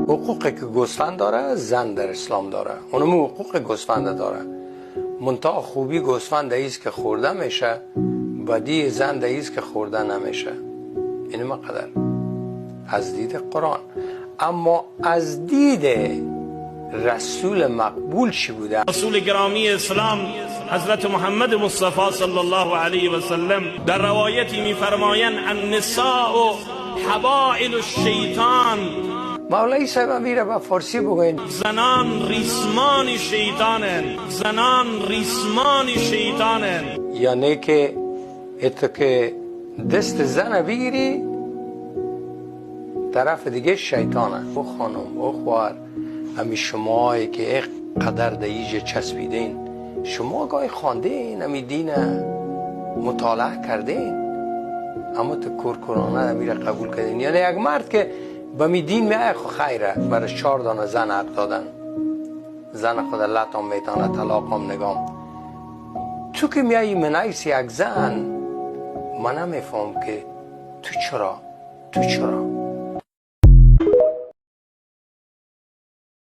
حقوقی که گوسفند داره زن در اسلام داره، اونم حقوق گوسفند داره. منتها خوبی گوسفند ایست که خورده میشه، بدی زن ایست که خورده نمیشه. این مقدر از دید قرآن. اما از دید رسول مقبول چی بوده؟ رسول گرامی اسلام حضرت محمد مصطفی صلی الله علیه و سلم در روایتی میفرمایند النساء حبائل الشیطان. مولای صاحب میره با فارسی بگوین زنان ریسمان شیطانن، زنان ریسمان شیطانن. یعنی که اتو که دست زن بگیری طرف دیگه شیطانه. او خانم، او خوار، همی شمایی که قدر در ایجا چسبیدین، شما گاهی خوانده این همی دین مطالعه کرده این، اما تو کورکورانه همی را قبول کردین. یعنی یک مرد که به می دین میایه خو خیره، برای 4 دانه زن حق دادن، زن خود لطم میتانه، طلاق هم نگام. تو که میایی منعیس یک زن، من نمیفهم که تو چرا، تو چرا.